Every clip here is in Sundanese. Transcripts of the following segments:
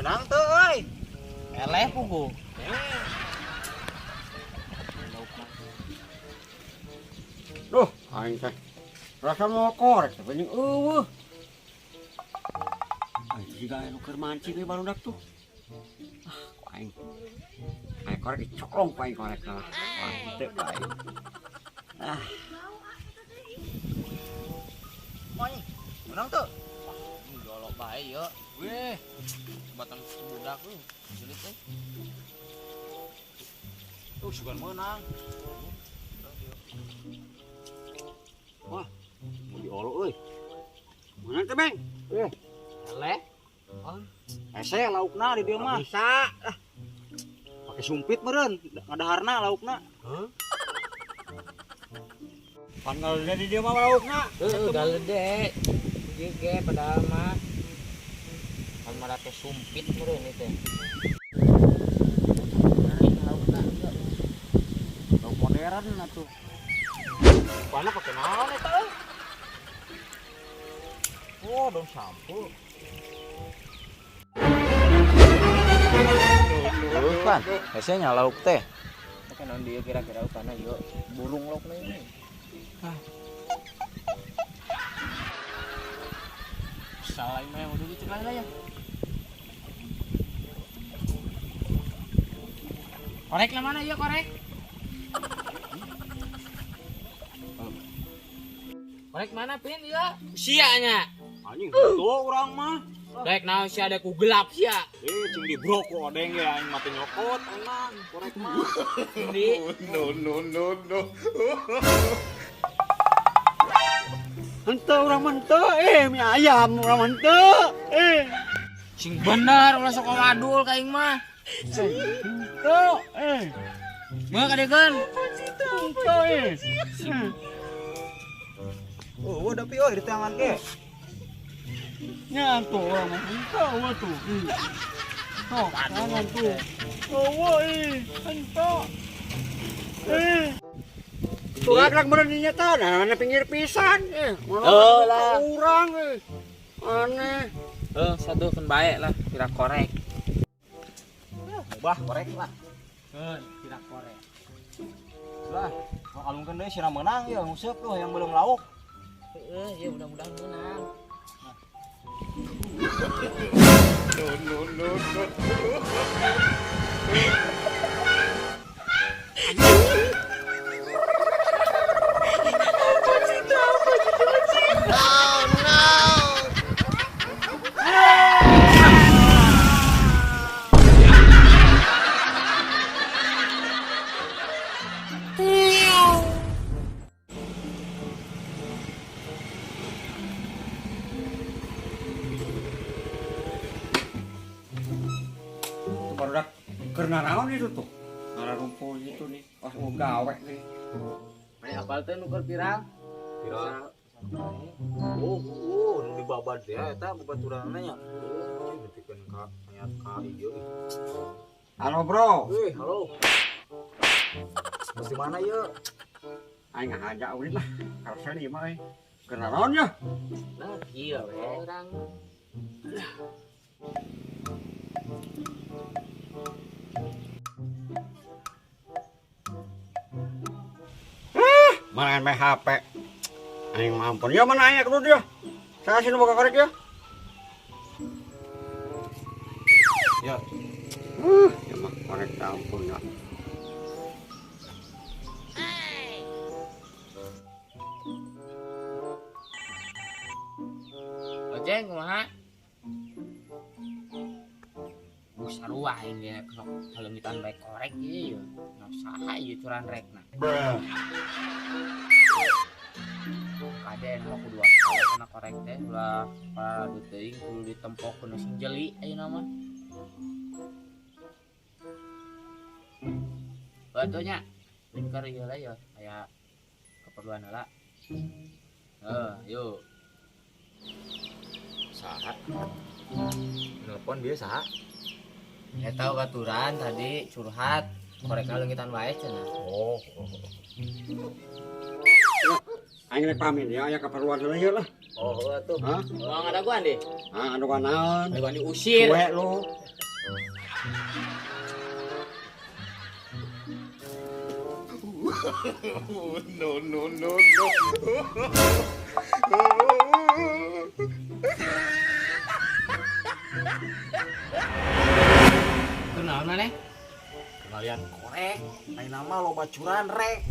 Meunang teu euy. Eleh pugu. Duh, aing teh. Rasa mau korek tapi jeung eueuh. Aing jiga anu keur mancing we barudak tuh. Ah, ku aing. Aing korek dicoklong ku aing korek lah. Wah, teu aing. Ah. Moy, meunang teu? Jolok bae ye. Weh, batang budak lu, sulit euy. Tuh sugan meunang. Wah, mau diolok euy. Meunang teh, Beng? Eleh. Hese laukna di dieu mah. Bisa. Ah. Pake sumpit meureun, ngadaharna laukna. Heuh. Pan galede di dieu mah laukna. Heeh, galede. Ieu ge padahal mah. Pan marake sumpit meureun ieu teh. Laukna ieu. Lauk modern atuh. Pana pake naon eta euy? Oh, daun sampo. Tuh, Pan. Hese nya lauk teh. Pake naon dieu kira-kira upana ieu? Burung laukna ini. Ah. Salah ini yang udah gitu lah ya. Korek lah mana ya korek? Korek mana pin ya? Sianya. Anjing tuh orang mah. Dek naon sia ada ku gelap sia. Cing di broko odeng ya aing mati nyokot enak korek mah. Di. No no no no. Henteu urang mah henteu, mie ayam urang mah henteu. Sing bener ulah sok wadul ka aing mah. Henteu, Meuh kadekeun. Henteu, Oh, udah pi euy di tangan ge. Nya tuh urang mah henteu mah tuh. Tuh, tangan tuh. Oh, henteu. Tuh rak meureun dinya tah, nah pinggir pisan. Oh lah. Urang Aneh. Satu kan bae lah, kira korek. Ubah korek lah. Keun, kira korek. Lah, mau alungkeun deui sira meunang ya nguseup tuh yang belum lauk. Heeh, ya mudah-mudahan meunang. No no no no. Barudak keur naraon itu tuh. Nararumpul gitu nih. Pas mau gawe nih. Mane apal teh nu keur viral? Viral. Oh, nu dibabad teh eta babaturanna nya. Bentikeun ka mayat ka ieu. Halo, Bro. Halo. Terus di mana ieu? Aing ngahaja ulin lah. Karasa nih mah euy. Keur naraon nya? Nah, kieu we urang. Mana main HP? Aing mampun. Ya mana aya kudu dia? Saya sih nu boga korek ya. Ya. Ya mah korek ampun ya. Ojeng kumaha? Sarua aing ge sok halengitan bae korek ieu. Nah, saha ieu curan rekna? Bruh. Kade mah kudu waspada kana korek teh ulah paradu teuing kudu ditempok kudu sing jeli ayeuna mah. Batunya lingkar ieu lah ya aya keperluan heula. Heuh, yuk. Saha? Telepon bieu saha? Eta baturan tadi curhat korek leungitan wae cenah. Oh. Aing rek pamit ya, aya keperluan heula ieu lah. Oh, heuh atuh. Hah? Moal ngadaguan deh. Ah, anu naon? Ngadaguan diusir. Suwe lu. No, no, no, no. Kunaon maneh? Kalian korek, lain nama loba curan rek.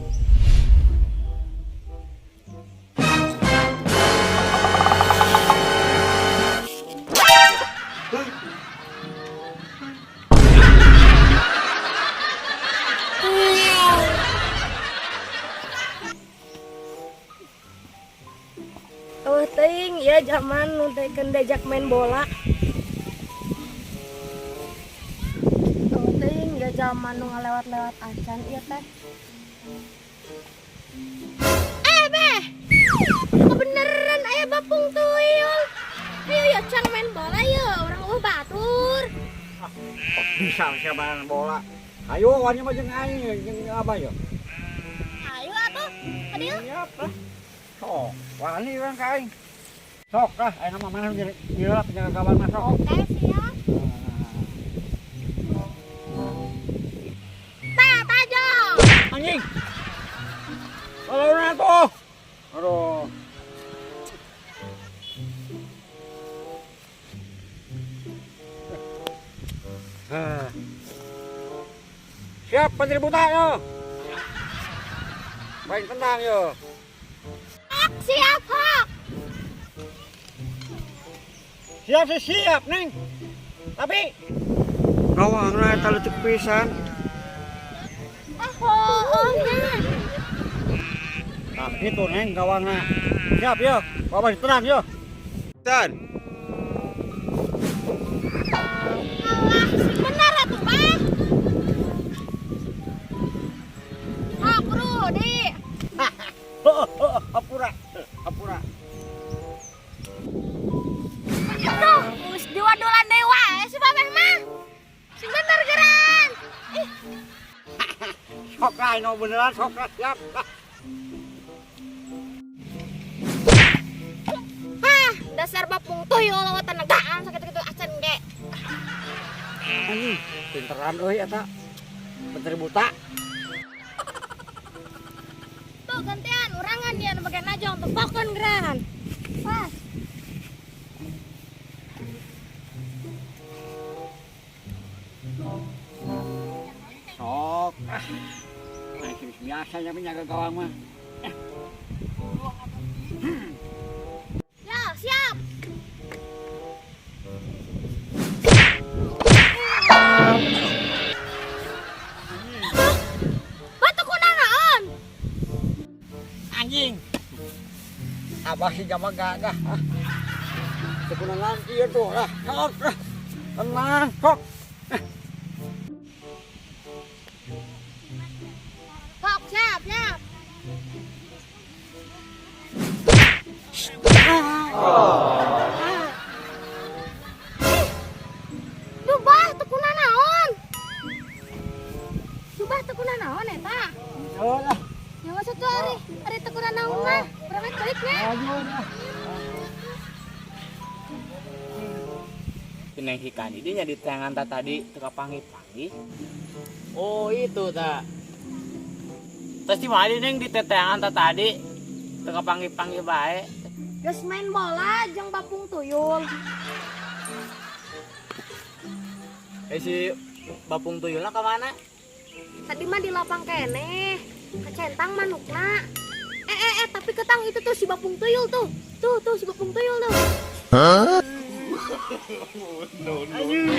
Oh teuing ya zaman nu teh diajak main bola. Oh teuing ya zaman nu ngalewat-lewat acan ieu teh. Eh beh. Kebeneran aya bapung tuyul. Ayo ya cang main bola yeuh, urang eueuh batur. Oh, bisa siapa main bola. Ayo wani mah jeung aing jeung abah yo. Ayo atuh, ka dieu. Siap lah. Sok, wani urang ka aing. Sok lah, ayeuna mah maneh ieu lah penjaga gawang mah sok. Oke, siap. Tah, tajong. Anjing. Tolongna tuh. Aduh. Ah. Siap Menteri Buta yo. Main tendang yo. Hok, siap, hok. Siap sih siap, Neng. Tapi gawangna eta leutik pisan. Ah, heueuh nya. Nah, gitu Neng gawangna. Siap yo. Bawa ditendang yo. Dan. Alah, sing bener atuh, Bah. Hok, Rudi. Hampura. Hampura. Tuh, geus diwadulan deui wae si Babeh mah. Sing bener geran. Ih, Sok lah, ini beneran sok lah, siap. Hah, dasar bapung tuyul lawan tenagaan sakitu-kitu acan ge. Anjing, pinteran euy eta. Menteri Buta. Tuh gantian urangan dia nu bagian najong tempokeun geran. Pas. Sok. Ah. Nah, biasa nya penjaga gawang mah. Ya, siap. Hah? Batu kunanaon? Anjing. Abah sih jama gagah. Ah. Teu kunaon kieu tuh lah. Sok lah. Tenang, sok. Sok, siap, siap. Ih, Duh, bah, teu kunanaon. Duh, bah, teu kunanaon eta. Oh lah. Ya maksud tuh ari, ari teu kunanaon mah. Urang balik nya. Maju lah. Si Neng Hikani dia nya di tangan ta tadi teu kapanggih-panggih. Oh, itu ta. Terus di mana Neng di teteangan ta tadi teu kapanggih-panggih bae. Geus main bola jeung bapung tuyul. Si bapung tuyulna ka mana? Tadi mah di lapang keneh, kecentang manukna. Tapi ketang itu tuh si bapung tuyul tuh. Tuh, tuh si bapung tuyul tuh. No, no, no.